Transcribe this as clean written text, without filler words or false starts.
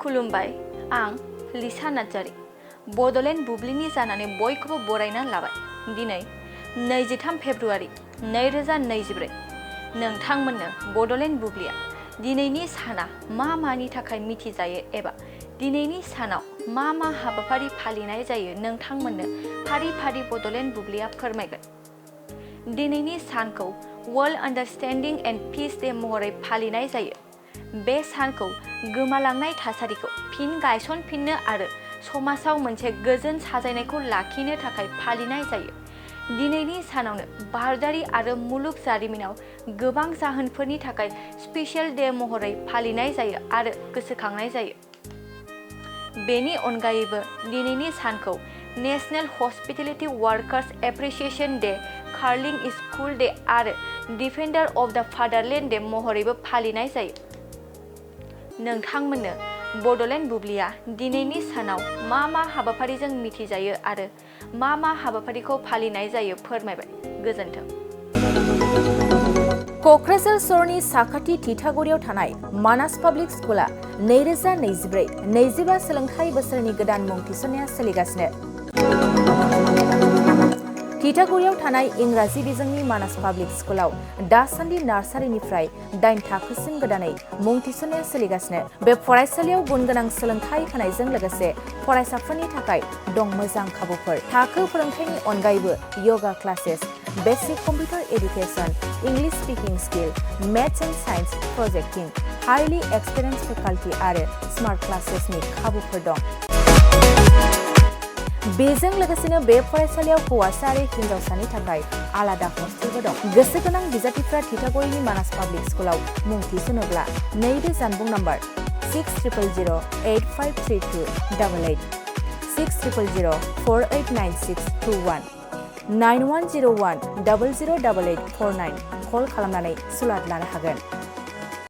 खुलुमबाय आं लिसा नार्जारी बड'लेण्ड बुब्लिनि जानानै बयखौबो बरायना लाबाय। दिनै 23 फेब्रुआरि 2024 नोंथांमोननो बड'लेण्ड बुब्लिया दिनैनि साना मा मानि थाखाय मिथिजायो एबा दिनैनि सानाव मा हाबाफारि फालिनाय जायो नोंथांमोननो फारि फारि बड'लेण्ड बुब्लिया फोरमायगोन। दिनैनि सानखौ वर्ल्ड आन्डारस्टेन्डिं एन्ड पीस डे महरै फालिनाय जायो। बे सानखौ गोमालांनाय थासारिखौ फिन गायसनफिननो आरो समाजाव मोनसे गोजोन साजायनायखौ लाखिनो थाखाय फालिनाय जायो। दिनैनि सानावनो भारतारि आरो मुलुग जारिमिनाव गोबां जाहोनफोरनि थाखाय स्पेशल डे महरै फालिनाय जायो आरो गोसोखांनाय जायो। बेनि अनगायैबो दिनैनि सानखौ national hospitality workers appreciation day, कार्लिं स्कुल डे आरो defender of the fatherland day महरैबो फालिनाय जायो। नोंथांमोननो बड'लेण्ड बुब्लिया दिनैनि सानाव मा हाबाफारिजों मिथिजायो आरो मा हाबाफारिखौ फालिनाय जायो फोरमायबाय। गोजोन्थों। क'क्राझार सहरनि साखाथि थिथागुरियाव थानाय मानास पाब्लिक स्कुला 2024-25 सोलोंथाइ बोसोरनि गोदान मुं थिसननाया सोलिगासिनो। थिथागुरियाव थानाय इंराजि बिजोंनि मानास पाब्लिक स्कुलाव दासान्दि नार्सारिनिफ्राय 8 थाखोसिम गोदानै मुं थिसननाया सोलिगासिनो। बे फरायसालियाव गुन गोनां सोलोंथाइ होनायजों लोगोसे फरायसाफोरनि थाखाय दं मोजां खाबुफोर। थाखो फोरोंथायनि अनगायैबो yoga classes, basic computer education, English speaking skill, maths and science projecting, highly experience faculty आरो स्मार्ट क्लासेसनि खाबुफोर दं। बेजों लोगोसेनो बे फरायसालियाव हौवासा आरो हिन्जावसानि थाखाय आलादा हस्टेलबो दं। गोसो गोनां बिजाथिफ्रा थिथागुरिनि मानास पाब्लिक स्कुलाव मुं थिसनोब्ला नैबे जानबुं नम्बर 6000853288 6000489621 9101008849 कल खालामनानै सुलाद लानो हागोन।